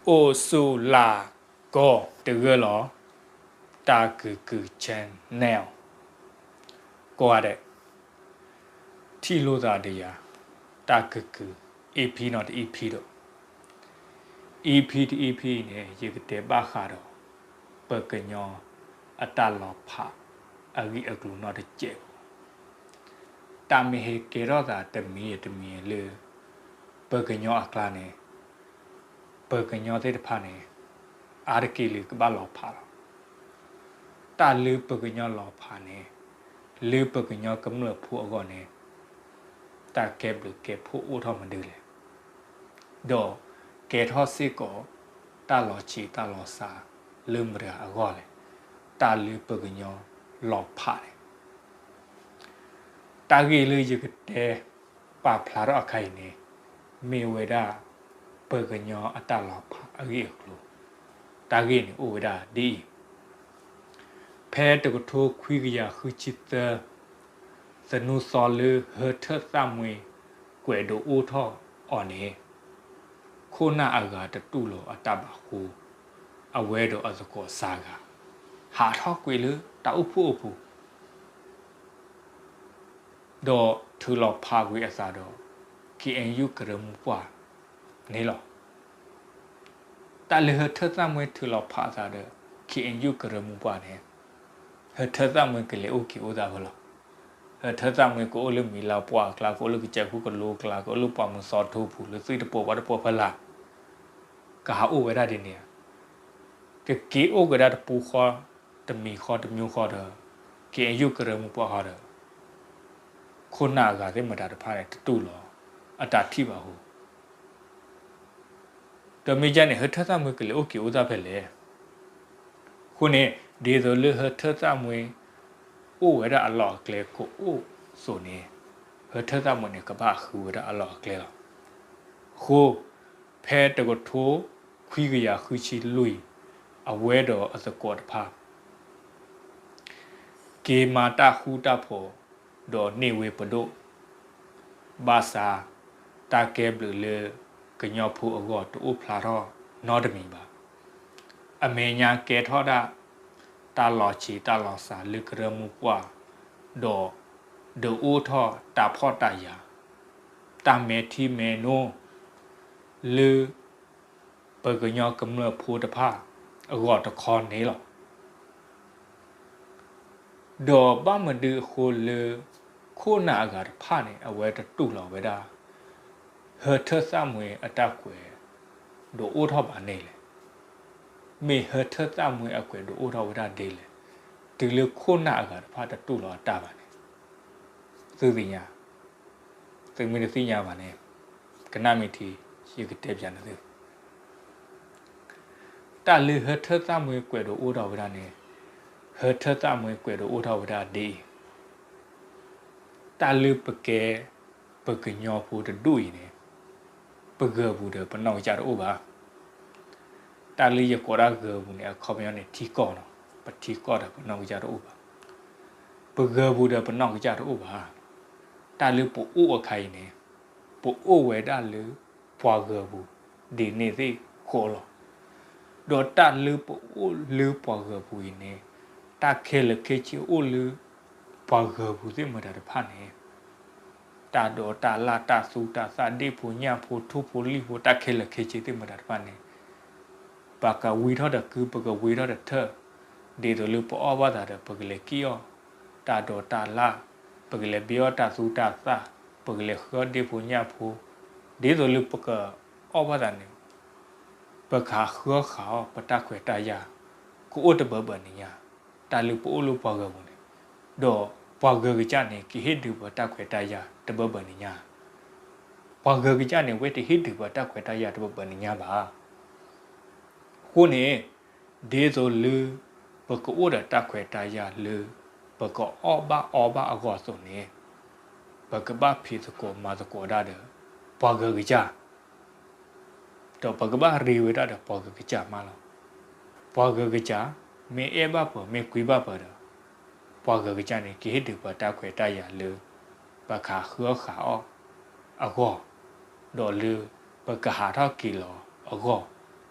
အိၣ်ဆူၣ်လၢ်ကိးတဂၢၢ်လီၤ. တၢ်ကုၢ်ကုၢ် channel ကိးဂၤဒဲး ထံၣ်လိာ်သးဒီးယၤ တၢ်ကုၢ်ကုၢ် EP နီၤတ EP ဒီး EP တ EP အံၤန့ၣ် ယကတဲဘၣ်ဃးဒီး ပှၤကညီအတၢ်လီၤဖးအဂ့ၢ်အကျိၤနီတစဲးဖိ တၢ်မ့ၢ်ဟဲကဲထီၣ်သးတမံၤတမံၤလၢ ပှၤကညီအကျါန့ၣ် ပှၤကညီသ့ၣ်တဖၣ်န့ၣ် အါတက့ၢ်လၢကဘၣ်လီၤဖးလီၤ. တၢ်လၢပှၤကညီလီၤဖးန့ၣ် လၢပှၤကညီကမျၢၢ်ဖိအဂီၢ်န့ၣ် တၢ်ကဲဘျုးကဲဖှိၣ်အိၣ်ထီၣ်မနုၤလဲၣ်. ဒီးကဲထီၣ်စ့ၢ်ကီး တၢ်လီၤဆံးတၢ်လီၤစှၤလၢမတၤတဂၤအဂီၢ်လဲၣ်. တၢ်လၢပှၤကညီလီၤဖးန့ၣ် တၢ်ဂ့ၢ်လၢယကတဲပာ်ဖျါထီၣ်အခါအံၤန့ၣ် မ့ၢ်ဝဲဒၣ် ပှၤကညီအတၢ်လီၤဖးအဂ့ၢ်အကျိၤ, တၢ်ဂ့ၢ်န့ၣ်အိၣ်ဝဲဒၣ်ဒ်အံၤ, ဖဲတကထိခွံကယၤဃုဆံသၢ သနူသီလၢဟၢထၢၣ်သၣ်မှဲကွဲးဒိးအိၣ်ထီၣ်အီၤန့ၣ် ခိၣ်နၢ်အဂၤတတူၢ်လိာ်အတၢ်ဘၣ်အဃိ အဝဲဒီးအသကိးစှၤဂၤ ဟးထီၣ်ကွံာ်လၢတၢ်အိၣ်ဖှိၣ်အပူၤ ဒီးထုးလီၤဖးကွံာ်အသးဒီး KNU ကရၢမိၢ်ပှၢ်န့ၣ်လီၤ. တၢ်လၢဟၢထၢၣ်သၣ်မှဲထုးလီၤဖးအသးဒီး KNU ကရၢမိၢ်ပှၢ်န့ၣ် ဟၢထၢၣ်သၣ်မှဲကလဲၤအိၣ်က့ၤအိၣ်သးဖဲလဲၣ်. ဟၢထၢၣ်သၣ်မှဲကအိၣ်လၢမံၤလါပှၢ်အကျါ, ကအိၣ်လၢကစၢၢ်ခိၣ်ကလိကျါ, ကအိၣ်လၢပှၢ်မုၢ်သီထိပူၤ လၢသုးတပူၤဘၣ်တပူၤဖဲလဲၣ်, ကဟးအိၣ်ဝဲဒၣ်ဒ်န့ၣ်ဧါ. ကက့ၤအိၣ်ကဒါတပူၤဃီ, တမံၤဃီတမံၤဃီဒီး KNU ကရၢမိၢ်ပှၢ်ဃီဒီး ခိၣ်နၢ်အဂၤသ့ၣ်မတၤတဖၣ်န့ၣ် တတူၢ်လိာ်အတၢ်ထံၣ်ဘၣ်အဃိ ဒီးမ့ၢ်ဒ်န့ၣ် ဟၢထၢၣ်သၣ်မှဲကလဲၤအိၣ်က့ၤအိၣ်သးဖဲလဲၣ်. အဃိန့ၣ် ဒ်သိးလၢဟၢထၢၣ်သၣ်မှဲ အိၣ်ဝဲဒၣ်အလီၢ်အကျဲကအိၣ်အသိးန့ၣ် ဟၢထၢၣ်သၣ်မှဲန့ၣ် ကဘၣ်ဃုဝဲဒၣ်အလီၢ်အကျဲလီၤ. အဃိ ဖဲတကထိခွံကယၤဃုဆံလွံၢ် အဝဲဒီးအသကိးတဖၣ် က့ၤမၤတၢ်ဃူတၢ်ဖိး ဒီးန့ၢ်ဝ့ၢ်ပဒိၣ်, ဘၣ်ဆၣ် တၢ်ကဲဘျုးလၢကညီဖိအဂီၢ်တအိၣ်ဖျါထီၣ်နီတမံၤဘၣ်. အမဲာ်ညါကဲထီၣ်ဒၣ် တၢ်လီၤဆံးတၢ်လီၤစှၤလၢကရၢမိၢ်ပှၢ်, ဒီး ဒုးအိၣ်ထီၣ်တၢ်ဖှီၣ်တၢ်ယာ်, တၢ်မဲာ်ထံမဲာ်နိ လၢ ပှၤကညီကမျၢၢ်ဖိတဖၣ်အဂီၢ်တခီန့ၣ်လီၤ. ဒီးဘၣ်မနုၤအဃိလၢ ခိၣ်နၢ်အဂၤတဖၣ်န့ၣ် အဝဲတတူၢ်လိာ်ဝဲဒၣ် ဟၢထၢၣ်သၣ်မှဲအတၢ်ကွဲးဒိးအိၣ်ထီၣ်ဘၣ်န့ၣ်လဲၣ်. မ့ၢ်ဟၢထၢၣ်သၣ်မှဲအကွဲးဒိးအိၣ်ထီၣ်ဝဲဒၣ်ဒ်လဲၣ်, တုၤလၢခိၣ်နၢ်အဂၤတဖၣ်တတူၢ်လိာ်အတၢ်ဘၣ်န့ၣ် သုသ့ၣ်ညါ, သုမ့ၢ်တသ့ၣ်ညါဘၣ်န့ၣ် ကနၣ်မ့ၢ်ထံ ယကတဲပၠးန့ၣ်သု တၢ်လၢဟၢထၢၣ်သၣ်မှဲကွဲးဒိးအိၣ်ထီၣ်ဝဲဒၣ်န့ၣ် ဟၢထၢၣ်သၣ်မှဲကွဲးဒိးအိၣ်ထီၣ်ဝဲဒၣ်ဒ်အံၤ, တၢ်လၢပကဲ ပကညီဖိတဒူၣ်အံၤန့ၣ် ပဂၢၤပူၤဒီးပနီၢ်ကစၢ်တအိၣ်ဘၣ်. တၢ်လၢယကိးဒၣ်ဂၢၤပူၤန့ၣ် အခီပညီန့ၣ် ထံကီၢ်လီၤ. ပထံကီၢ်ဒီးပနီၢ်ကစၢ်တအိၣ်ဘၣ်. ပဂၢၤပူၤဒီးပနီၢ်ကစၢ်တအိၣ်ဘၣ်. တၢ်လၢပအိၣ်အခါအံၤန့ၣ် ပအိၣ်ဝဲဒၣ်လၢပှၤဂၢၤပူၤ ဒ်န့ၣ်သ့ၣ်ဃီလီၤ. ဒီးတၢ်လၢပအိၣ်လၢပှၤဂၢၤပူၤအံၤန့ၣ် တၢ်ခဲလၢာ်ခဲဆ့အိၣ်လၢ ပှၤဂၢၤပူၤသ့ၣ်မတၤတဖၣ်န့ၣ် တၢ်ဒိးတၢ်လၢ် တၢ်သူတၢ်သၣ် ဒ့ၣ်ဖိညၣ်ဖိ ထိၣ်ဖိလံၣ်ဖိ တၢ်ခဲလၢာ်ခဲဆ့သ့ၣ်မတၤတဖၣ်န့ၣ် ပကဝံထီၣ်တကု ပကဝံထီၣ်တထၢၣ်, ဒ်သိးလၢပအီၣ်ဘၣ်သးဒီး ပကလဲၤက့ၣ်အီၣ်တၢ်ဒိးတၢ်လၢ်, ပကလဲၤဘ့အီၣ်တၢ်သူတၢ်သၣ်, ပကလဲၤဃုအီၣ်ဒ့ၣ်ဖိညၣ်ဖိ, ဒ်သိးလၢပကအီၣ်ဘၣ်သးန့ၣ် ပကဟးဃုအီၣ်ဃုအီၣ်ပတၢ်ခွဲးတၢ်ယာ် ကအိၣ်တဘၢဘၢန့ၣ်ညါ, တၢ်လၢပအိၣ်လၢပှၤဂၢၤပူၤန့ၣ်, ဒီးပှၤဂၢၤကစၢ်န့ၣ် ကဟ့ၣ်ဒုးပှၤတၢ်ခွဲးတၢ်ယာ်တဘၢဘၢန့ၣ်ညါ, ပှၤဂၢၤကစၢ်န့ၣ် ဝဲတဟ့ၣ်ဒုးပှၤတၢ်ခွဲးတၢ်ယာ်တဘၢဘၢန့ၣ်ညါဘၣ်. အဃိန့ၣ် ဒ်သိးလၢ ပကအိၣ်ဒီးတၢ်ခွဲးတၢ်ယာ်လၢ ပကအီၣ်ဘၣ်အီဘၣ်အဂီၢ်အသိးန့ၣ်, ပကဘၣ်ဖံးသကိးမၤသကိးဒၣ်ဒီး ပှၤဂၢၤကစၢ် ဒီးပကဘၣ်ရ့ဝဲဒၣ်ဒီးပှၤဂၢၤကစၢ်မးလီၤ. ပှၤဂၢၤကစၢ် မ့ၢ်အဲၣ်ဘၣ်ပှၤ မ့ၢ်ကွံဘၣ်ပှၤဒီး ပှၤဂၢၤကစၢ်န့ၣ် ကဟ့ၣ်ဒုးပှၤတၢ်ခွဲးတၢ်ယာ်လၢ ပကဟးဃုအီၣ်ဃုအီၣ်အဂီၢ်, ဒီးလၢပကဟးထီၣ်က့ၤလီၤအဂီၢ်,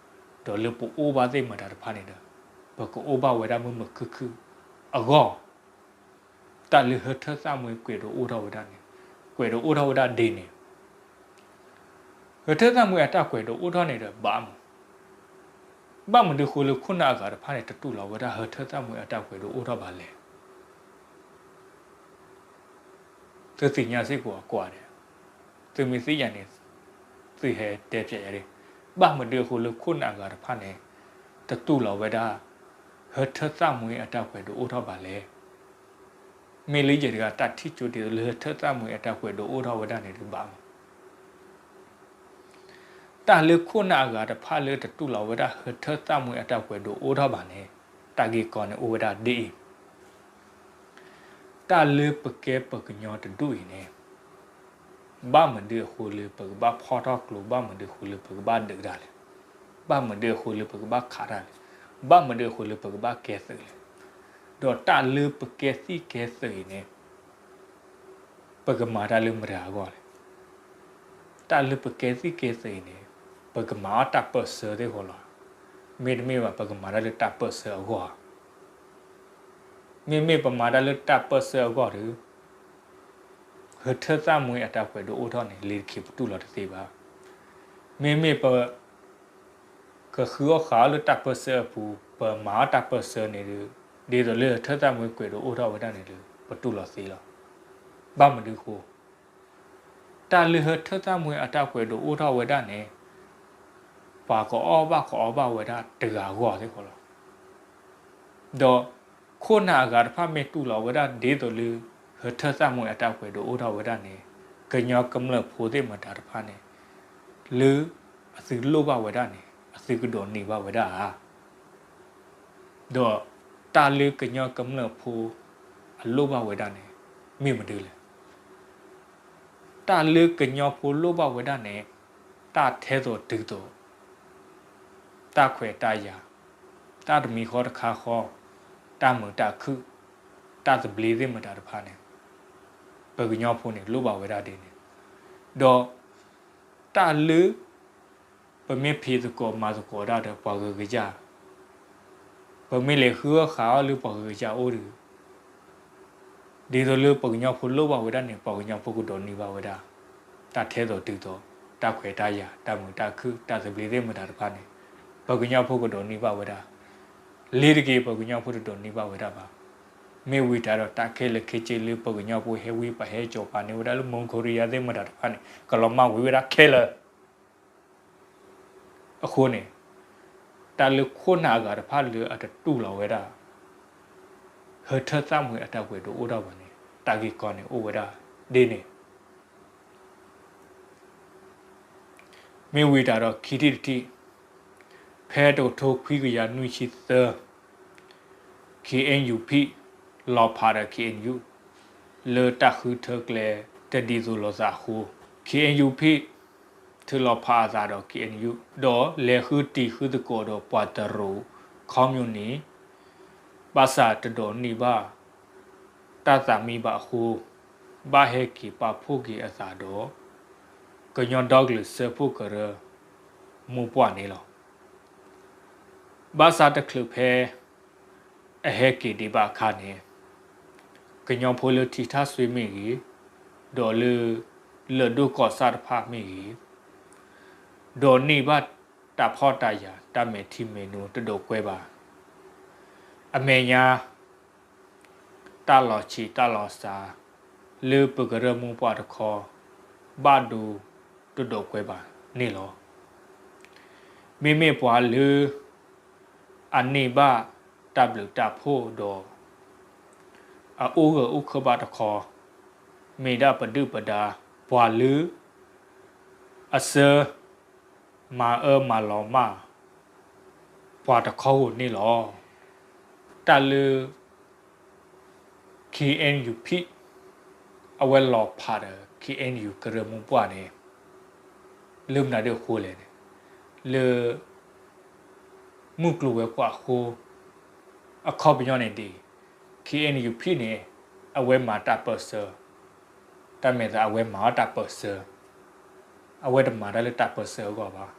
ဒီးလၢပအိၣ်ဘၣ်သ့ၣ်မတၤတဖၣ်န့ၣ်ဒီး ပကအိၣ်ဘၣ်ဝဲဒၣ်မုာ်မုာ်ခုၣ်ခုၣ်အဂီၢ် တၢ်လၢဟၢထၢၣ်သၣ်မှဲကွဲးဒိးအိၣ်ထီၣ်ဝဲဒၣ်န့ၣ် ကွဲးဒိးအိၣ်ထီၣ်ဝဲဒၣ်ဒ်န့ၣ် ဟၢထၢၣ်သၣ်မှဲအတၢ်ကွဲးဒိးအိၣ်ထီၣ်န့ၣ်ဒီးဘၣ်မး, ဘၣ်မနုၤဃိလၢခိၣ်နၢ်အဂၤတဖၣ်န့ၣ် တတူၢ်လိာ်ဝဲဒၣ်ဟၢထၢၣ်သၣ်မှဲအတၢ်ကွဲးဒိးအိၣ်ထီၣ်ဘၣ်လဲၣ်. သုသ့ၣ်ညါစ့ၢ်ကီးအကွၢ်ဒဲး, သုမ့ၢ်သ့ၣ်ညါန့ၣ် သုဟဲတဲဖျါယၤဒၣ်, ဘၣ်မနုၤအဃိလၢခိၣ်နၢ်အဂၤတဖၣ်န့ၣ် တတူၢ်လိာ်ဝဲဒၣ် ဟၢထၢၣ်သၣ်မှဲအတၢ်ကွဲးဒိးအိၣ်ထီၣ်ဘၣ်လဲၣ်. မ့ၢ်လၢယဲတဂၤတၢ်ထံၣ်ကၠိဒ်သိးလၢ ဟၢထၢၣ်သၣ်မှဲအတၢ်ကွဲးဒိးအိၣ်ထီၣ်ဝဲဒၣ်န့ၣ်ဒီးဘၣ်မး, တၢ်လၢခိၣ်နၢ်အဂၤတဖၣ်လၢတတူၢ်လိာ်ဝဲဒၣ်ဟၢထၢၣ်သၣ်မှဲအတၢ်ကွဲးဒိးအိၣ်ထီၣ်ဘၣ်န့ၣ် တၢ်ဂ့ၢ်ကီန့ၣ်အိၣ်ဝဲဒၣ်ဒ်အံၤ, တၢ်လၢပကဲပှၤကညီတဒူၣ်အံၤန့ၣ် ဘၣ်မနုၤအဃိလၢပကဘၣ်ဖီၣ်ထီၣ်ကျိ, ဘၣ်မနုၤအဃိလၢပကဘၣ်ဒုးတၢ်လဲၣ်, ဘၣ်မနုၤအဃိလၢပကဘၣ်ခးတၢ်လဲၣ်, ဘၣ်မနုၤအဃိလၢပကဘၣ်ကဲသုးလဲၣ်, ဒီးတၢ်လၢပကဲသံၣ်ကဲသုးအံၤန့ၣ် ပကမၤတၢ်လၢမတၤအဂီၢ်လဲၣ်. တၢ်လၢပကဲသံၣ်ကဲသုးအံၤန့ၣ် ပကမၤအီၣ်တၢ်ပၢၢ်ဆၢသ့ၣ်ဃီလီၤ. မ့တမ့ၢ်ဘၣ် ပကမၤတၢ်လၢတၢ်ပၢၢ်ဆၢအဂီၢ်ဧါ. မ့မ့ၢ်ပမၤတၢ်လၢတၢ်ပၢၢ်ဆၢအဂီၢ်ဒီး ဟၢထၢၣ်သၣ်မှဲအတၢ်ကွဲးဒိးအိၣ်ထီၣ်န့ၣ် လ့ၤတခ့ပတူၢ်လိာ်တသ့ဘၣ်. မ့မ့ၢ်ပ ကဃုအီၣ်ဃုအီၣ်လၢတၢ်ပၢၢ်ဆၢအပူၤ, ပမၤအီၣ်တၢ်ပၢၢ်ဆၢန့ၣ်ဒီး ဒ်သိးလၢဟၢထၢၣ်သၣ်မှဲကွဲးဒိးအိၣ်ထီၣ်ဝဲဒၣ်န့ၣ်ဒီး ပတူၢ်လိာ်သ့လီၤ. ဘၣ်မနုၤအဃိ တၢ်လၢဟၢထၢၣ်သၣ်မှဲအတၢ်ကွဲးဒိးအိၣ်ထီၣ်ဝဲဒၣ်န့ၣ် ပှၤကအီၣ်ဘၣ်ကအီဘၣ်ဝဲဒၣ်တဂၤအဂီၢ်သ့ၣ်ဃီလီၤ. ဒီးခိၣ်နၢ်အဂၤတဖၣ်မ့ၢ်တူၢ်လိာ်ဝဲဒၣ်ဒ်သိးလၢ ဟၢထၢၣ်သၣ်မှဲအတၢ်ကွဲးဒိးအိၣ်ထီၣ်ဝဲဒၣ်န့ၣ် ကညီကမျၢၢ်ဖိသ့ၣ်မတၤတဖၣ်န့ၣ် လၢအသုလိၣ်ဘၣ်ဝဲဒၣ်န့ၣ် အသုကဒိးန့ၢ်ဘၣ်ဝဲဒၣ်ဧါ. ဒီးတၢ်လၢကညီကမျၢၢ်ဖိအလိၣ်ဘၣ်ဝဲဒၣ်န့ၣ် မ့ၢ်မနုၤလဲၣ်. တၢ်လၢကညီဖိလိၣ်ဘၣ်ဝဲဒၣ်န့ၣ် တၢ်ထဲသိးတုၤသိး, တၢ်ခွဲးတၢ်ယာ်, တၢ်တမံၤဃီတခါဃီ, တၢ်မုာ်တၢ်ခုၣ်, တၢ်သဘျ့သ့ၣ်မတၤတဖၣ်န့ၣ် ပကညီဖိန့ၣ်လိၣ်ဘၣ်ဝဲဒၣ်ဒ်န့ၣ်, ဒီးတၢ်လၢ ပမ့ၢ်ဖံးသကိးမၤသကိးဒၣ်ဒီးပှၤဂုၤကစၢ်, ပမ့ၢ်လဲၤဃုအီၣ်ဃုအီၣ်လၢပှၤဂုၤကစၢ်အအိၣ်ဒီး ဒ်သိးလၢပှၤကညီဖိလိၣ်ဘၣ်ဝဲဒၣ်န့ၣ် ပှၤကညီဖိကဒိးန့ၢ်ဘၣ်ဝဲဒၣ် တၢ်ထဲသိးတုၤသိး, တၢ်ခွဲးတၢ်ယာ်, တၢ်မုာ်တၢ်ခုၣ်, တၢ်သဘျ့သ့ၣ်မတၤတဖၣ်န့ၣ် ပှၤကညီဖိကဒိးန့ၢ်ဘၣ်ဝဲဒၣ်, လ့ၤတက့ၤ ပှၤကညီဖိတဒိးန့ၢ်ဘၣ်ဝဲဒၣ်ဘၣ်. မ့ၢ်ဝံၤတၢ်ဒီးတၢ်ခဲလၢာ်ခဲဆ့လၢပှၤကညီဖိဟဲဝံပာ်ဟဲကၠီၤပာ်န့ၢ်ဝဲဒၣ်လၢ မိၢ်ခိရံယါသ့ၣ်မတၤတဖၣ်န့ၣ် ကလီၤမၢ်ဝံၤဝဲဒၣ်ခဲလၢာ် အဃိန့ၣ် တၢ်လၢခိၣ်နၢ်အဂၤတဖၣ်လၢအတတူၢ်လိာ်ဝဲဒၣ် ဟၢထၢၣ်သၣ်မှဲအတၢ်ကွဲးဒိးအိၣ်ထီၣ်ဘၣ်န့ၣ် တၢ်ဂ့ၢ်ကီန့ၣ်အိၣ်ဝဲဒၣ်ဒ်န့ၣ်, မ့ၢ်ဝံၤတၢ်ဒီးခံထံၣ်တထံၣ်, ဖဲတကထိခွံကယၤနွံဆံသၢ KNUP လီၤဖးဒီး KNU လၢတၢ်ဃုထၢကျဲတဒ်သိးလိာ်သးအဃိ, KNUP ထုးလီၤဖးအသးဒီး KNU ဒီးလဲၤဃုတံၤဃုသကိးဒီးပှၤတရူး ခီမိၣ်နံၣ် ဘၣ်ဆၣ်တဒိးန့ၢ်ဘၣ်တၢ်သးမံဘၣ်အဃိ, ဘၣ်ဟဲက့ၤပာ်ဖှိၣ်က့ၤအသးဒီး ကညီဒီကလုာ်စၢဖှိၣ်ကရၢမိၢ်ပှၢ်န့ၣ်လီၤ. ဘၣ်ဆၣ်တချုးဖဲ အဟဲက့ၤဒံးဘၣ်အခါန့ၣ်, ကညီဖိလၢထံထၣ်စွ့မ့ၢ်ဂ့ၤ, ဒီးလၢ လၢၢ်ဒိၣ်ကီၢ်ဆၣ်တဖၣ်မ့ၢ်ဂ့ၤ, ဒိးန့ၢ်ဘၣ်တၢ်ဖှီၣ်တၢ်ယာ်တၢ်မဲာ်ထံမဲာ်နိတဒိးကွဲဘၣ်. အမဲာ်ညါ တၢ်လီၤဆံးတၢ်လီၤစှၤ လၢပကရၢမိၢ်ပှၢ်တခီ ဘၣ်ဒိတဒိးကွဲဘၣ်န့ၣ်လီၤ. မ့မ့ၢ်ပှၤလၢ အန့ၢ်ဘၣ်တၢ်ဘျုးတၢ်ဖှိၣ်ဒီး အအိၣ်ဂၢၢ်အိၣ်ခၢၣ်ဘၣ်တခီ, မ့ၢ်ဒၣ်ပဒုၣ်ပဒါ ပှၤလၢ အဆၢ မၤအၢမၤလီၤမၢ် ပှၤတခီဧိၤန့ၣ်လီၤ. တၢ်လၢ KNUP အဝဲလီၤဖးဒီး KNU ကရၢမိၢ်ပှၢ်န့ၣ် လၢမနုၤဒၣ်အဃိလဲၣ်န့ၣ်, လၢ မုၢ်ကျိၤဝဲၤကွာ်အဃိ အခီပညီန့ၣ်ဒ်အံၤ, KNUP န့ၣ် အဝဲမၤတၢ်ပၢၢ်ဆၢ, တၢ်မဲာ်သးအဝဲမၤအီၣ်တၢ်ပၢၢ်ဆၢ, အဝဲတမၤတၢ်လၢတၢ်ပၢၢ်ဆၢအဂီၢ်ဘၣ်.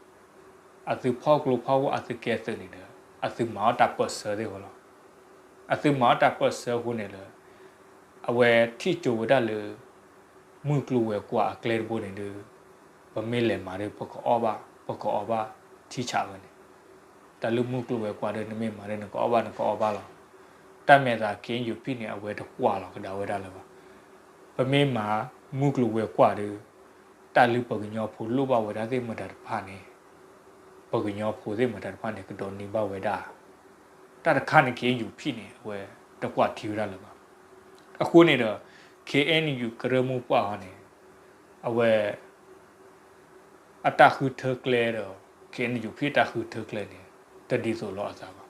အသုဖီၣ်ကျိဖီၣ်ဝဲအသုကဲသုးန့ၣ်ဒီး အသုမၤအီၣ်တၢ်ပၢၢ်ဆၢသ့ၣ်ဃီလီၤ. အသုမၤအီၣ်တၢ်ပၢၢ်ဆၢအဃိန့ၣ်လၢ အဝဲထံၣ်ကၠိဝဲဒၣ်လၢ မုၢ်ကျိၤဝဲၤကွာ်အကျဲတဘိန့ၣ်ဒီး ပမ့ၢ်လဲၤမၤဒီး ပကအီၣ်ဘၣ် ပကအီၣ်ဘၣ်ထံဆးဝဲန့ၣ်, တၢ်လၢမုၢ်ကျိၤဝဲၤကွာ်ဒီး နမ့ၢ်မၤဒီး နကအီၣ်ဘၣ် နကအီၣ်ဘၣ်လီၤ. တၢ်မဲာ်သး ခ့ၣ်အဲၣ်ယူၣ်ဖံၣ်န့ၣ် အဝဲတကွၢ်လီၤကဒါဝဲဒၣ်လၢၤဘၣ်. ပမ့ၢ်မၤမုၢ်ကျိၤဝဲၤကွာ်ဒီး တၢ်လၢပကညီဖိလိၣ်ဘၣ်ဝဲဒၣ်သ့ၣ်မတၤတဖၣ်န့ၣ် ပကညီဖိသ့ၣ်မတၤတဖၣ်န့ၣ် ကဒိးန့ၢ်ဘၣ်ဝဲဒၣ် တၢ်တခါန့ၣ် ခ့ၣ်အဲၣ်ယူၣ်ဖံၣ်န့ၣ် အဝဲတကွၢ်ထံဝဲဒၣ်လၢၤဘၣ်. အဃိန့ၣ်ဒီး ခ့ၣ်အဲၣ်ယူၣ် ကရၢမိၢ်ပှၢ်ဟီန့ၣ် အဝဲ အတၢ်ဃုထၢကျဲဒီး ခ့ၣ်အဲၣ်ယူၣ်ဖံၣ်အတၢ်ဃုထၢကျဲန့ၣ် တဒ်သိးလိာ်အသးဘၣ်.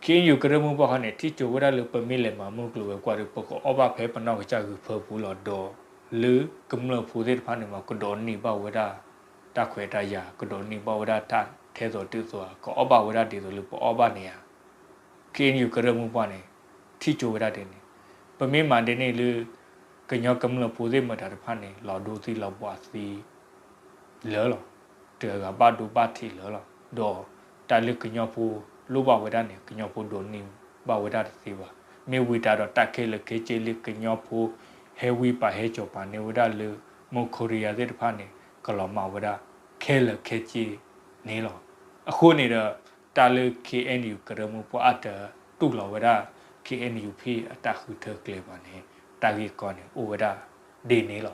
ခ့ၣ်အဲၣ်ယူၣ် ကရၢမိၢ်ပှၢ်ဟီန့ၣ် ထံၣ်ကၠိဝဲဒၣ်လၢ ပမ့ၢ်လဲၤမၤမုၢ်ကျိၤဝဲၤကွာ်ဒီး ပကအီၣ်ဘၣ်ဖဲပနီၢ်ကစၢ်ဂုၢ်ဖၢပူၤလီၤဒီး လၢကမျၢၢ်ဖိသ့ၣ်တဖၣ်န့ၣ်မ့ၢ် ကဒိးန့ၢ်ဘၣ်ဝဲဒၣ် တၢ်ခွဲးတၢ်ယာ် ကဒိးန့ၢ်ဘၣ်ဝဲဒၣ်တၢ်ထဲသိးတုၤသိး ကအီၣ်ဘၣ်ဝဲဒၣ်ဒ်သိးလၢပအီၣ်ဘၣ်န့ၣ်ဧါ. ခ့ၣ်အဲၣ်ယူၣ် ကရၢမိၢ်ပှၢ်န့ၣ် ထံၣ်ကၠိဝဲဒၣ်ဒ်န့ၣ်, ပမ့ၢ်မၤဒ်န့ၣ်လၢ ကညီကမျၢၢ်ဖိသ့ၣ်မတၤတဖၣ်န့ၣ် လီၤဒိသံလီၤဘှါသံ လၢာ်လီၤ. တဂၤဂၤဘၣ်ဒိဘၣ်ထံးလၢာ်လီၤ. ဒီးတၢ်လၢကညီဖိလိၣ်ဘၣ်ဝဲဒၣ်န့ၣ် ကညီဖိဒိးန့ၢ်ဘၣ်ဝဲဒၣ်တသ့ဘၣ်. မ့ၢ်ဝံၤတၢ်ဒီးတၢ်ခဲလၢာ်ခဲဆ့လၢကညီဖိ ဟဲဝံပာ်ဟဲကၠီၤပာ်န့ၢ်ဝဲဒၣ်လၢ မိၢ်ခိရံယါသ့ၣ်တဖၣ်န့ၣ် ကလီၤမၢ်ဝဲဒၣ်ခဲလၢာ်ခဲဆ့န့ၣ်လီၤ. အဃိန့ၣ်ဒီး တၢ်လၢ ခ့ၣ်အဲၣ်ယူၣ် ကရၢမိၢ်ပှၢ်အတတူၢ်လိာ်ဝဲဒၣ် ခ့ၣ်အဲၣ်ယူၣ်ဖံၣ်အတၢ်ဃုထၢကျဲဘၣ်န့ၣ် တၢ်ဂ့ၢ်ကီန့ၣ် အိၣ်ဝဲဒၣ်ဒ်န့ၣ်လီၤ.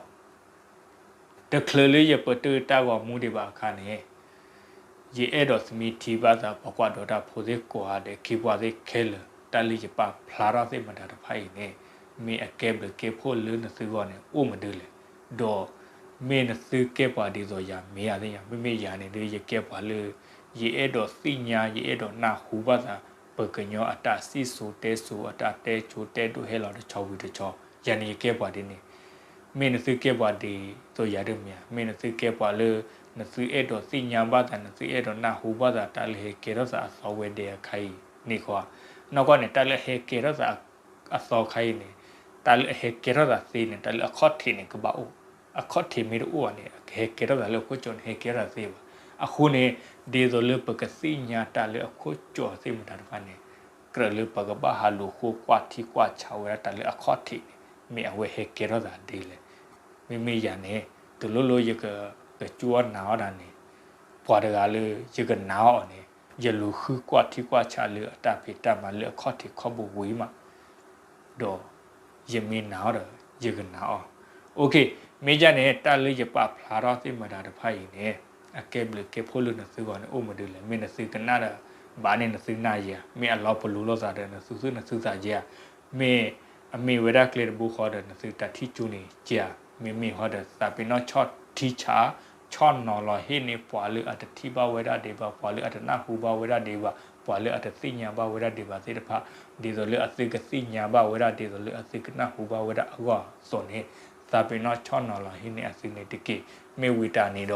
တချုးလၢယပတုာ်တၢ်ဂီၤမူဒံးဘၣ်အခါန့ၣ် ယအဲၣ်ဒိးသမံထံဘၣ်သး ပှၤကွၢ်ဒီးတၢ်ဖိသ့ၣ်ကိးဂၤဒဲး ခ့ပှၤသ့ၣ်ခဲလၢာ် တၢ်လၢယပာ်ဖျါထီၣ်သ့ၣ်မတၤတဖၣ်အံၤန့ၣ် မ့ၢ်အကဲဘျုးကဲဖှိၣ်လၢနသုဂီၢ်န့ၣ် အိၣ်မနုၤလဲၣ်. ဒီးမ့ၢ်နသုကဲပှၤဒ်သိးယၤ မ့ၢ်ယၤသ့ၣ်ညါ, မ့မ့ၢ်ယၤန့ၣ်ဒီး ယကဲပှၤလၢ ယအဲၣ်ဒိးသ့ၣ်ညါ ယအဲၣ်ဒိးနၢ်ဟူဘၣ်သး ပကညီအတၢ်စံၣ်စိၤတဲစိၤ အတၢ်တဲစိၤတဲဒိၣ်ဟဲလီၤတဆီဝံၤတဆီ, ယၤန့ၣ်ယကဲပှၤဒ်န့ၣ်. မ့ၢ်နသုကဲပှၤဒ်သိးယၤဒ်မ့ၢ်ဧါ, မ့ၢ်နသုကဲပှၤလၢ နသုအဲၣ်ဒိးသ့ၣ်ညါဘၣ်သး နသုအဲၣ်ဒိးနၢ်ဟူဘၣ်သး တၢ်လၢဟဲကဲထီၣ်သးအသီဝဲဒဲးအခါအံၤန့ၣ်ဃီ, နီၢ်ကီၢ်န့ၣ် တၢ်လၢဟဲကဲထီၣ်သးအသီခါအံၤန့ၣ် တၢ်လၢအဟဲကဲထီၣ်သးသ့န့ၣ် တၢ်လၢအခီၣ်ထံးန့ၣ် ကဘၣ်အိၣ်, အခီၣ်ထံးမ့ၢ်တအိၣ်ဘၣ်န့ၣ် အကဟဲကဲထီၣ်သးလၢအခိၣ်ကၠီန့ၣ် ဟဲကဲထီၣ်သးသ့ဘၣ်. အဃိန့ၣ် ဒ်သိးလၢပကသ့ၣ်ညါတၢ်လၢအခိၣ်ကၠီသ့ၣ်မတၤတဖၣ်န့ၣ် ကြၢးလၢပကဘၣ်ဟးလူၤဃိကွၢ်ထံကွၢ်ဆးဝဲဒၣ်တၢ်လၢအခီၣ်ထံးန့ၣ် မ့ၢ်အဝဲဟဲကဲထီၣ်သးဒ်လဲၣ်. မ့မ့ၢ်ယၤန့ၣ် တလိၣ်လၢယက ကစူၢ်အီၣ်နာ်အီၣ်တၢ်န့ၣ် ပှၤတဂၤလၢယကနာ်အီၤန့ၣ် ယလူၤဃုကွၢ်ထံကွၢ်ဆးလၢအတၢ်ဖံးတၢ်မၤလၢအခီၣ်ထံးခီၣ်ဘိဝံၤမး ဒီးယမ့ၢ်နာ်အီၤဒီး ယကနာ်အီၤ. မ့ၢ်ယၤန့ၣ် တၢ်လၢယပာ်ဖျါထီၣ်သ့ၣ်မတၤတဖၣ်အံၤန့ၣ် အကဲဘျုးကဲဖှိၣ်လၢနသုဂီၢ်န့ၣ် အိၣ်မနုၤလဲၣ်. မ့ၢ်နသုကနၣ်ဒီး ဘၣ်န့ၢ်နသုနၢ်ယဲဧါ, မ့ၢ်အလီၤပလိာ်လိာ်သးဒီး နသူၣ်နသုသးယဲဧါ, မ့ၢ်အမ့ၢ်ဝဲဒၣ်ကျဲတဘိဃီဒီး နသုတၢ်ထံၣ်ကၠူန့ၣ်ယဲဧါ, မ့မ့ၢ်ဃီဒီး သးပ့ၤနီၣ်ဆီၣ်ထံဆး ဆီၣ်နီၤလီၤဟ့ၣ်န့ၢ်ပှၤလၢအတထံၣ်ဘၣ်ဝဲဒၣ်ဒံးဘၣ်, ပှၤလၢအတနၢ်ဟူဘၣ်ဝဲဒၣ်ဒံးဘၣ်, ပှၤလၢအတသ့ၣ်ညါဘၣ်ဝဲဒၣ်ဒံးဘၣ်သ့ၣ်တဖၣ် ဒ်သိးလၢအသုကသ့ၣ်ညါဘၣ်ဝဲဒၣ် ဒ်သိးလၢအသုကနၢ်ဟူဘၣ်ဝဲဒၣ်အဂီၢ်အသိးန့ၣ် သးပ့ၤနီၣ်ဆီၣ်နီၤလီၤဟ့ၣ်န့ၢ်အသုန့ၣ်တက့ၢ်. မ့ၢ်ဝံၤတၢ်န့ၣ်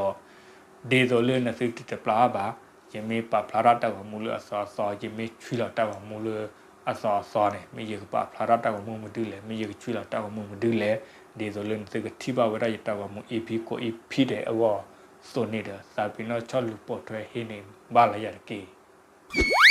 ဒီး ဒ်သိးလၢနသုတတပျၢ်ဘၣ်, ယမ့ၢ်ပာ်ဖျါထီၣ်တၢ်ဂီၤမူလၢအသီအသီ, ယမ့ၢ်ဆွံလီၤတၢ်ဂီၤမူလၢအသီအသီန့ၣ် မ့ၢ်ယကပာ်ဖျါထီၣ်တၢ်ဂီၤမူမနုၤလဲၣ်, မ့ၢ်ယကဆွံလီၤတၢ်ဂီၤမူမနုၤလဲၣ်, ဒ်သိးလၢနသုကထံၣ်ဘၣ်ဝဲဒၣ်ယတၢ်ဂီၤမူ EP ကိး EP ဒဲးအဂီၢ်အသိးန့ၣ်ဒီး သးပ့ၤနီၣ်ဆီၣ်လူၤပိာ်ထွဲဟ့ၣ်န့ၢ်ဘၣ်လီၤယၤတက့ၢ်.